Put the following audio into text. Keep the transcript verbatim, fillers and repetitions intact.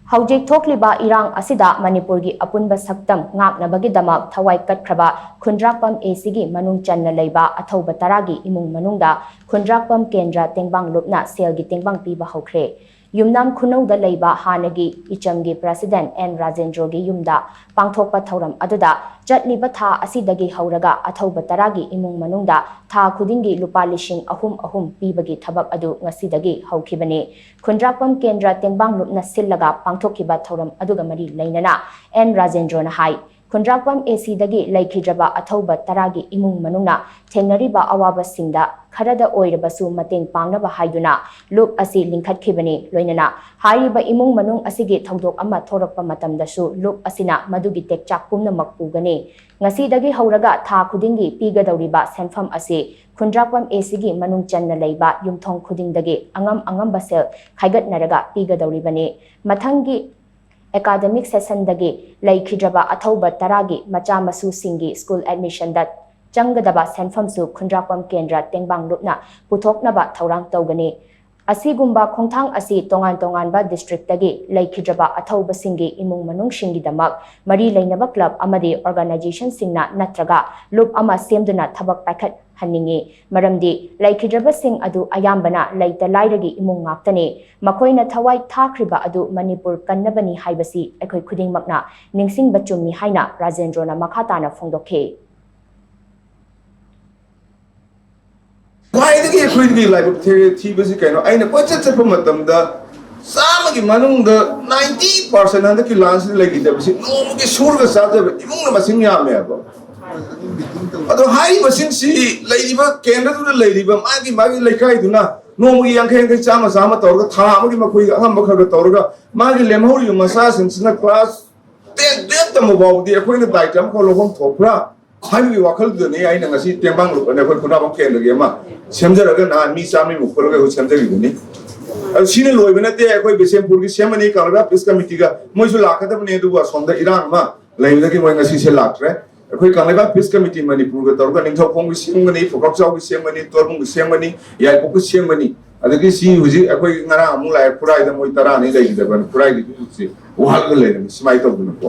ꯍꯧꯖꯤꯛ ꯊꯣꯛꯂꯤꯕ ꯏꯔꯥꯡ ꯑꯁꯤꯗ ꯃꯅꯤꯄꯨꯔꯒꯤ ꯑꯄꯨꯟꯕ ꯁꯛꯇꯝ ꯉꯥꯛꯅꯕꯒꯤꯗꯃꯛ ꯊꯋꯥꯏ ꯀꯠꯈ꯭ꯔꯕ ꯈꯨꯟꯗ꯭ꯔꯥꯛꯄꯝ ꯑꯦ ꯁꯤꯒꯤ ꯃꯅꯨꯡ ꯆꯟꯅ ꯂꯩꯕ ꯑꯊꯧꯕ ꯇꯔꯥꯒꯤ ꯏꯃꯨꯡ ꯃꯅꯨꯡꯗ ꯈꯨꯟꯗ꯭ꯔꯥꯛꯄꯝ ꯀꯦꯟꯗ꯭ꯔ ꯇꯦꯡꯕꯥꯡ ꯂꯨꯞꯅ ꯁꯦꯜꯒꯤ ꯇꯦꯡꯕꯥꯡ ꯄꯤꯕ ꯍꯧꯈ꯭ꯔꯦ꯫ ꯌꯨꯝꯅꯥꯝ ꯈꯨꯅꯧꯗ ꯂꯩꯕ ꯍꯥꯟꯅꯒꯤ ꯏꯆꯝꯒꯤ ꯄ꯭ꯔꯦꯁꯤꯗꯦꯟꯠ ꯑꯦꯟ ꯔꯥꯖꯦꯟꯗ꯭ꯔꯣꯒꯤ ꯌꯨꯝꯗ ꯄꯥꯡꯊꯣꯛꯄ ꯊꯧꯔꯝ ꯑꯗꯨꯗ ꯆꯠꯂꯤꯕ ꯊꯥ ꯑꯁꯤꯗꯒꯤ ꯍꯧꯔꯒ ꯑꯊꯧꯕ ꯇꯔꯥꯒꯤ ꯏꯃꯨꯡ ꯃꯅꯨꯡꯗ ꯊꯥ ꯈꯨꯗꯤꯡꯒꯤ ꯂꯨꯄꯥ ꯂꯤꯁꯤꯡ ꯑꯍꯨꯝ ꯑꯍꯨꯝ ꯄꯤꯕꯒꯤ ꯊꯕꯛ ꯑꯗꯨ ꯉꯁꯤꯗꯒꯤ ꯍꯧꯈꯤꯕꯅꯤ꯫ ꯈꯨꯟꯗ꯭ꯔꯥꯛꯄꯝ ꯀꯦꯟꯗ꯭ꯔ ꯇꯦꯡꯕꯥꯡ ꯂꯨꯞꯅ ꯁꯤꯜꯂꯒ ꯄꯥꯡꯊꯣꯛꯈꯤꯕ ꯊꯧꯔꯝ ꯑꯗꯨꯒ ꯃꯔꯤ ꯂꯩꯅꯅ ꯑꯦꯟ ꯔꯥꯖꯦꯟꯗ꯭ꯔꯣꯅ ꯍꯥꯏ, ꯈꯨꯟꯗ꯭ꯔꯥꯛꯄꯝ ꯑꯦ ꯁꯤꯗꯒꯤ ꯂꯩꯈꯤꯗ꯭ꯔꯕ ꯑꯊꯧꯕ ꯇꯔꯥꯒꯤ ꯏꯃꯨꯡ ꯃꯅꯨꯡꯅ ꯊꯦꯡꯅꯔꯤꯕ ꯑꯋꯥꯕꯁꯤꯡꯗ ꯈꯔꯗ ꯑꯣꯏꯔꯕꯁꯨ ꯃꯇꯦꯡ ꯄꯥꯡꯅꯕ ꯍꯥꯏꯗꯨꯅ ꯂꯨꯞ ꯑꯁꯤ ꯂꯤꯡꯈꯠꯈꯤꯕꯅꯤ꯫ ꯂꯣꯏꯅꯅ ꯍꯥꯏꯔꯤꯕ ꯏꯃꯨꯡ ꯃꯅꯨꯡ ꯑꯁꯤꯒꯤ ꯊꯧꯗꯣꯛ ꯑꯃ ꯊꯣꯔꯛꯄ ꯃꯇꯝꯗꯁꯨ ꯂꯨꯞ ꯑꯁꯤꯅ ꯃꯗꯨꯒꯤ ꯇꯦꯛꯆꯥꯛ ꯄꯨꯝꯅꯃꯛ ꯄꯨꯒꯅꯤ꯫ ꯉꯁꯤꯗꯒꯤ ꯍꯧꯔꯒ ꯊꯥ ꯈꯨꯗꯤꯡꯒꯤ ꯄꯤꯒꯗꯧꯔꯤꯕ ꯁꯦꯟꯐꯝ ꯑꯁꯤ ꯈꯨꯟꯗ꯭ꯔꯥꯛꯄꯝ ꯑꯦ ꯁꯤꯒꯤ ꯃꯅꯨꯡ ꯆꯟꯅ ꯂꯩꯕ ꯌꯨꯝꯊꯣꯡ ꯈꯨꯗꯤꯡꯗꯒꯤ ꯑꯉꯝ ꯑꯉꯝꯕ ꯁꯦꯜ ꯈꯥꯏꯒꯠꯅꯔꯒ ꯄꯤꯒꯗꯧꯔꯤꯕꯅꯤ꯫ ꯃꯊꯪꯒꯤ ꯑꯦꯀꯥꯗꯃꯤꯛ ꯁꯦꯁꯟꯗꯒꯤ ꯂꯩꯈꯤꯗ꯭ꯔꯕ ꯑꯊꯧꯕ ꯇꯔꯥꯒꯤ ꯃꯆꯥ ꯃꯁꯨꯁꯤꯡꯒꯤ ꯁ꯭ꯀꯨꯜ ꯑꯦꯗꯃꯤꯁꯟꯗ ꯆꯪꯒꯗꯕ ꯁꯦꯟꯐꯝꯁꯨ ꯈꯨꯟꯗ꯭ꯔꯥꯛꯄꯝ ꯀꯦꯟꯗ꯭ꯔ ꯇꯦꯡꯕꯥꯡ ꯂꯨꯞꯅ ꯄꯨꯊꯣꯛꯅꯕ ꯊꯧꯔꯥꯡ ꯇꯧꯒꯅꯤ꯫ ꯑꯁꯤꯒꯨꯝꯕ ꯈꯣꯡꯊꯥꯡ ꯑꯁꯤ ꯇꯣꯉꯥꯟ ꯇꯣꯉꯥꯟꯕ ꯗꯤꯁꯇ꯭ꯔꯤꯛꯇꯒꯤ ꯂꯩꯈꯤꯗ꯭ꯔꯕ ꯑꯊꯧꯕꯁꯤꯡꯒꯤ ꯏꯃꯨꯡ ꯃꯅꯨꯡꯁꯤꯡꯒꯤꯗꯃꯛ ꯃꯔꯤ ꯂꯩꯅꯕ ꯀ꯭ꯂꯕ ꯑꯃꯗꯤ ꯑꯣꯔꯒꯅꯥꯏꯖꯦꯁꯟꯁꯤꯡꯅ ꯅꯠꯇ꯭ꯔꯒ ꯂꯨꯞ ꯑꯃ ꯁꯦꯝꯗꯨꯅ ꯊꯕꯛ ꯄꯥꯏꯈꯠꯍꯟꯅꯤꯡꯏ꯫ ꯃꯔꯝꯗꯤ ꯂꯩꯈꯤꯗ꯭ꯔꯕꯁꯤꯡ ꯑꯗꯨ ꯑꯌꯥꯝꯕꯅ ꯂꯩꯇ ꯂꯥꯏꯔꯒꯤ ꯏꯃꯨꯡ ꯉꯥꯛꯇꯅꯤ꯫ ꯃꯈꯣꯏꯅ ꯊꯋꯥꯏ ꯊꯥꯈ꯭ꯔꯤꯕ ꯑꯗꯨ ꯃꯅꯤꯄꯨꯔ ꯀꯟꯅꯕꯅꯤ ꯍꯥꯏꯕꯁꯤ ꯑꯩꯈꯣꯏ ꯈꯨꯗꯤꯡꯃꯛꯅ ꯅꯤꯡꯁꯤꯡꯕ ꯆꯨꯝꯃꯤ ꯍꯥꯏꯅ ꯔꯥꯖꯦꯟꯗ꯭ꯔꯣꯅ ꯃꯈꯥ ꯇꯥꯅ ꯐꯣꯡꯗꯣꯛꯈꯤ꯫ ꯈ꯭ꯋꯥꯏꯗꯒꯤ ꯑꯩꯈꯣꯏꯗꯒꯤ ꯂꯥꯏꯕꯛ ꯊꯤ- ꯊꯤꯕꯁꯤ ꯀꯩꯅꯣ? ꯑꯩꯅ ꯀꯣꯏꯆꯠ ꯆꯠꯄ ꯃꯇꯝꯗ ꯆꯥꯝꯃꯒꯤ ꯃꯅꯨꯡꯗ ꯅꯥꯏꯟꯇꯤ ꯄꯥꯔꯁꯦꯟ ꯍꯟꯗꯛꯀꯤ ꯂꯥꯟꯁꯤꯗ ꯂꯩꯈꯤꯗꯕꯁꯤ ꯅꯣꯡꯃꯒꯤ ꯁꯨꯔꯒ ꯆꯥꯖꯕ ꯏꯃꯨꯡꯅ ꯃꯁꯤꯡ ꯌꯥꯝꯃꯦꯕ꯫ ꯑꯗꯣ ꯍꯥꯏꯔꯤꯕꯁꯤꯡꯁꯤ ꯂꯩꯔꯤꯕ ꯀꯦꯟꯗ꯭ꯔꯗꯨꯗ ꯂꯩꯔꯤꯕ ꯃꯥꯒꯤ ꯃꯥꯒꯤ ꯂꯩꯀꯥꯏꯗꯨꯅ ꯅꯣꯡꯃꯒꯤ ꯌꯥꯡꯈꯩ ꯌꯥꯡꯈꯩ, ꯆꯥꯝꯃ ꯆꯥꯝꯃ ꯇꯧꯔꯒ ꯊꯥ ꯑꯃꯒꯤ ꯃꯈꯣꯏꯒꯤ ꯑꯉꯝꯕ ꯈꯔ ꯈꯔ ꯇꯧꯔꯒ ꯃꯥꯒꯤ ꯂꯦꯝꯍꯧꯔꯤꯕ ꯃꯆꯥꯁꯤꯡꯁꯤꯅ ꯀ꯭ꯂꯥꯁ ꯇꯦꯟ, ꯇꯨꯌꯦꯜꯞ ꯇꯝꯕ ꯐꯥꯎꯕꯗꯤ ꯑꯩꯈꯣꯏꯅ ꯗꯥꯏꯇ ꯑꯃꯈꯛ ꯂꯧꯐꯝ ꯊꯣꯛꯄ꯭ꯔꯥ ꯍꯥꯏꯕꯒꯤ ꯋꯥꯈꯜꯗꯨꯗꯅꯤ ꯑꯩꯅ ꯉꯁꯤ ꯇꯦꯡꯕꯥꯡ ꯂꯨꯞ ꯑꯅ ꯑꯩꯈꯣꯏ ꯈꯨꯟꯗ꯭ꯔꯥꯛꯄꯝ ꯀꯦꯟꯗ꯭ꯔꯒꯤ ꯑꯃ ꯁꯦꯝꯖꯔꯒ ꯅꯍꯥꯟ ꯃꯤ ꯆꯥꯝꯃꯔꯤꯃꯨꯛ ꯄꯨꯜꯂꯒ ꯑꯩꯈꯣꯏ ꯁꯦꯝꯖꯈꯤꯕꯅꯤ꯫ ꯑꯗꯨ ꯁꯤꯅ ꯂꯣꯏꯕ ꯅꯠꯇꯦ, ꯑꯩꯈꯣꯏ ꯕꯤꯁꯦꯝꯄꯨꯔꯒꯤ ꯁꯦꯝꯃꯅꯤ, ꯀꯪꯂꯩꯄꯥꯛ ꯄꯤꯁ ꯀꯃꯤꯇꯤꯒ ꯃꯣꯏꯁꯨ ꯂꯥꯛꯀꯗꯕꯅꯤ, ꯑꯗꯨꯕꯨ ꯑꯁꯣꯝꯗ ꯏꯔꯥꯡ ꯑꯃ ꯂꯩꯕꯗꯒꯤ ꯃꯣꯏ ꯉꯁꯤꯁꯦ ꯂꯥꯛꯇ꯭ꯔꯦ꯫ ꯑꯩꯈꯣꯏ ꯀꯪꯂꯩꯄꯥꯛ ꯄꯤꯁ ꯀꯃꯤꯇꯤ ꯃꯅꯤꯄꯨꯔꯒ ꯇꯧꯔꯒ ꯅꯤꯡꯊꯧꯈꯣꯡꯒꯤ ꯁꯦꯝꯒꯅꯤ, ꯄꯨꯈ꯭ꯔꯥꯎꯆꯥꯎꯒꯤ ꯁꯦꯝꯒꯅꯤ, ꯇꯣꯔꯕꯨꯡꯒꯤ ꯁꯦꯝꯒꯅꯤ, ꯌꯥꯏꯄꯣꯛꯀꯤ ꯁꯦꯝꯒꯅꯤ꯫ ꯑꯗꯒꯤ ꯁꯤ ꯍꯧꯖꯤꯛ ꯑꯩꯈꯣꯏ ꯉꯔꯥꯡ ꯑꯃꯨꯛ ꯂꯥꯛꯑꯦ, ꯈꯨꯔꯥꯏꯗ ꯃꯣꯏ ꯇꯔꯥꯅꯤ ꯂꯩꯈꯤꯗꯕꯅꯤ, ꯈꯨꯔꯥꯏꯒꯤꯁꯨ ꯍꯧꯖꯤꯛꯁꯦ ꯋꯥꯠꯂꯒ ꯂꯩꯔꯝꯃꯤ꯫ ꯁꯨꯃꯥꯏꯅ ꯇꯧꯗꯅꯀꯣ,